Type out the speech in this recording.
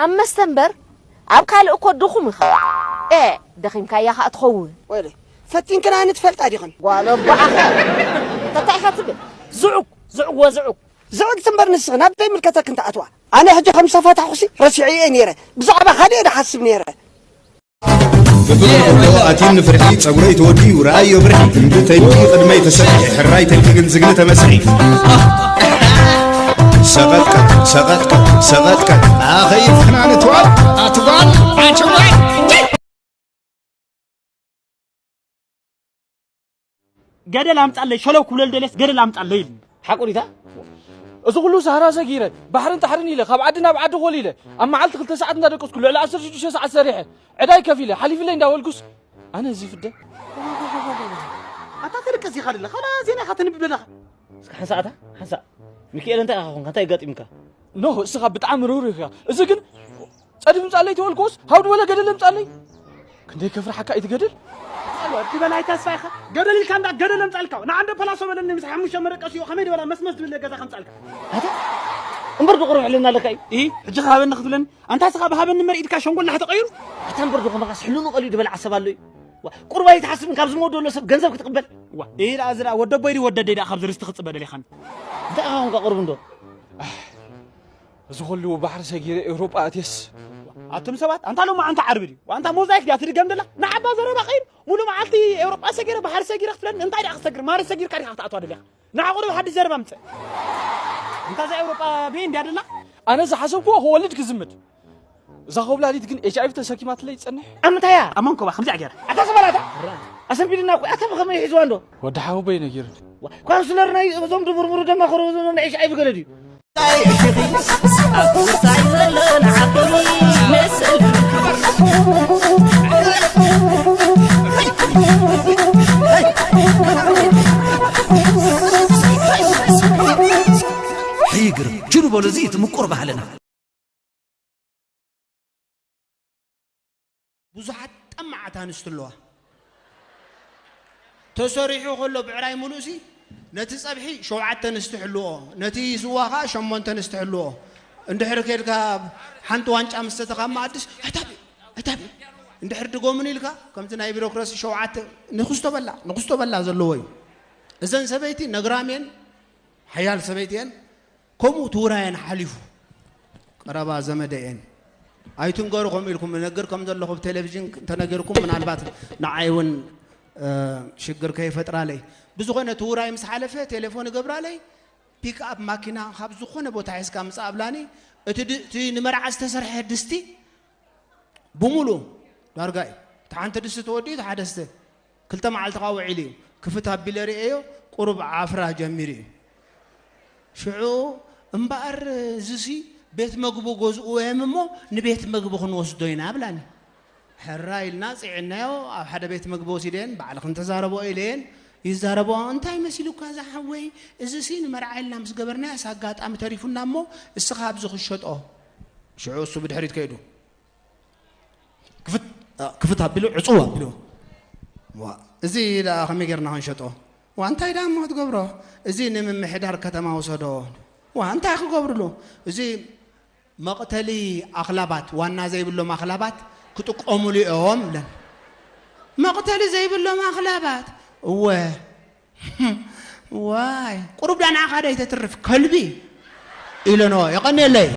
ኣብ መስተ እምበር ኣብ ካልእ እኮ ድኹም ኢኻ። ኤ፣ ደኺምካያ ኸኣ ትኸውን። ወይለይ፣ ፈቲንክና ንትፈልጣ ዲኽን? ጓል ኣቦዓኸ። እንታይ ኢኻ ትብል? ዝዑግ፣ ዝዑግ ወዝዑግ። ዝዕግቲ እምበር ንስኺ ናበይ ምልከተክን ትኣትዋ? ኣነ ሕጂ ከም ዝተፈታሕኩሲ ረሲዐ እየ ነይረ። ብዛዕባ ካልእ እየ ድሓስብ ነይረ። ብፍቕሪ ከሎ ኣትዩ ንፍርሒ ጸጉረይ ተወዲኡ ረኣዮ ብርሒ። እምቢ ተይልኪ ቅድመይ ተሰኪሒ ሕራይ ተልኪ ግን ዝግኒ ተመስሒ። ሰቐጥቀጥ ሰቐጥቀጥ ሰቐጥቀጥ ኣኸይፍክና ንትዋል ኣትዋል ኣትዋል። ገደል ኣምጻለይ ሸለው ክብለል ደልየስ ገደል ኣምጻለይ ኢሉኒ። ሓቁ ዲታ? እዚ ኩሉ ሳህራ ሰጊረ ባሕርን ታሕርን ኢለ ካብ ዓዲ ናብ ዓዲ ኮል ኢለ ኣብ መዓልቲ ክልተ ሰዓት እንዳደቀስኩ ልዕሊ ዓሰርተ ሽዱሽተ ሰዓት ሰሪሐ ዕዳይ ከፊለ ሓሊፍለይ እንዳበልኩስ ኣነ እዚ ፍደ ኣታ ተለቀስ ኢኻ ደለኻ ላ ዜና ኢኻ ተንብብ ደለኻ። እስከ ሓንሳእ ኣታ ሓንሳእ ሚኪኤል እንታይ ኢኻ ኮንካ እንታይ ገጢምካ? ኖህ እስኻ ብጣዕሚ ርህሩህ ኢኻ። እዚ ግን ጸድፊ ምጻለይ ተበልኩስ ሃው ድበለ ገደል ምጻለይ። ክንደይ ከፍርሓካ እዩ ትገድል። ጸሎ እቲ በላይ ተስፋ ኢኻ ገደል ኢልካ እንዳ ገደል ምጻልካ ንዓንደ ፐላሶ በለኒ ምስ ሓሙሽተ መረቀሲኡ ከመይ ድበላ መስመስ ትብል ገዛ ከምጻልካ። ኣታ እምበር ዶ ቁሩብ ሕልና ኣለካ እዩ። ኢ ሕጂ ኸሃበኒ ክትብለኒ ኣንታ ስኻ ብሃበኒ መር ኢድካ ሸንጎልና ተቐይሩ። ኣታ እምበር ዶ ከማኻስ ሕልኑ ቀልዩ ድበላ ዓሰብ ኣሎ እዩ። ቁሩብ ኣይትሓስብን ካብ ዝመወዶ ዘሎ ሰብ ገንዘብ ክትቕበል። ዋ ኢላ ዝራ ወደቦይ ድዩ ወደደይ ደኣ ካብዚ ርስቲ ክጽበ ደሊኻኒ። እንታይ ኢኻ ኮንካ ቁሩብ እንዶ። እዚ ኩሉ ባሕሪ ሰጊረ ኤውሮጳ ኣትየስ። ኣቱም ሰባት ኣንታ ሎማዓንቲ ዓርቢ ድዩ ኣንታ ሞዛይክ ድያ ትድገም ደላ ንዓባ ዘረባ ቀይር ሙሉ መዓልቲ ኤውሮጳ ሰጊረ ባሕሪ ሰጊረ ክትብለኒ እንታይ ድኣ ክትሰግር ማረት ሰጊርካ ዲኻ ክትኣትዋ ደሊኻ ንዓ ቁሩብ ሓድሽ ዘረባ ምጽእ እንታ እዛ ኤውሮጳ ብይ እንድያ ደላ ኣነ ዝሓሰብክዎ ክወልድ ክዝምድ እዛ ኮብላሊት ግን ኤች ኣይቪ ተሰኪማትለይ ትጸንሕ። ኣብ ምንታይ እያ? ኣብ መንኮባ ከምዚኣ ገይራ። ኣታ ዝበላ እታ። ኣሰንቢድና እኮ ኣታ ብኸመይ ሒዝዋ እንዶ? ወዲ ሓወቦይ ነጊሩኒ። ካውንስለር ናይ እዞም ድምርምሩ ደማ ኮረው እዞም ናይ ኤች ኣይቪ ገለ ድዩ? ይግርም ችሉ በሉ እዚ እቲ ምቁር ባህልና። ብዙሓት ጠማዓት ኣንስቲ ኣለዋ። ተሰሪሑ ከሎ ብዕራይ ሙሉእሲ ነቲ ጸብሒ ሸውዓተ ኣንስቲ ሕልዎ፣ ነቲ ስዋ ከኣ ሸሞንተ ኣንስቲ ሕልዎ። እንድሕር ኬድካ ሓንቲ ዋንጫ ምስ ሰተኻ ኣብ መኣድስ ኣይታብዩ ኣይታብዩ እንድሕር ድጎምን ኢልካ ከምቲ ናይ ቢሮክራሲ ሸውዓተ ንክስቶ በላ ንክስቶ በላ ዘለዎ እዩ። እዘን ሰበይቲ ነግራም እየን፣ ሓያል ሰበይቲ እየን። ከምኡ እቲ ውራየን ሓሊፉ ቀረባ ዘመደ እየን ኣይትንገሩ ከምኡ ኢልኩም እነግር ከም ዘለኹ ብቴሌቪዥን እንተነጊርኩም ምናልባት ንዓይ እውን ሽግር ከይፈጥራለይ ብዝኾነ እቲ ውራይ ምስ ሓለፈ ቴሌፎን እገብራለይ ፒክኣፕ ማኪና ካብ ዝኾነ ቦታ ሒዝካ ምፃእ ኣብላኒ እቲ ድ- እቲ ንመርዓ ዝተሰርሐ ድስቲ ብሙሉ ዳርጋ እዩ። እቲ ሓንቲ ድስቲ ተወዲኡ እቲ ሓደ ስተ ክልተ መዓልቲ ከዓ ውዒሉ እዩ። ክፍት ኣቢለ ርእየዮ ቁሩብ ዓፍራ ጀሚሩ እዩ። ሽዑ እምበኣር እዚሲ ቤት መግቡ ገዝእዎ እዮም እሞ ንቤት መግቢ ክንወስዶ ኢና ብላኒ። ሕራይ ኢልና ፅዒናዮ ኣብ ሓደ ቤት መግቢ ወሲደየን ባዕልኽን ተዛረብኦ ኢለየን ይዛረብኦ እንታይ መሲሉካ እዛ ሓወይ እዚሲ ንመርዓ ኢልና ምስ ገበርናዮስ ኣጋጣሚ ተሪፉና እሞ እስኻ ኣብዚ ክሸጦ ሽዑ እሱ ብድሕሪት ከይዱ ክፍት ኣቢሉ ዕፅው ኣቢሉ እዚ ደኣ ከመይ ጌርና ክንሸጦ ዋ እንታይ ደኣ እሞ ክትገብሮ እዚ ንምምሕዳር ከተማ ውሰዶ ዋ እንታይ ክገብርሉ እዚ መቕተሊ ኣኽላባት ዋና ዘይብሎም ኣኽላባት ክጥቀሙሉ እዮም ብለን መቕተሊ ዘይብሎም ኣኽላባት እወ ዋይ ቁሩብ ዳ ንዓኻ ዶ ይተትርፍ ከልቢ ኢለንኦ የቐንየለይ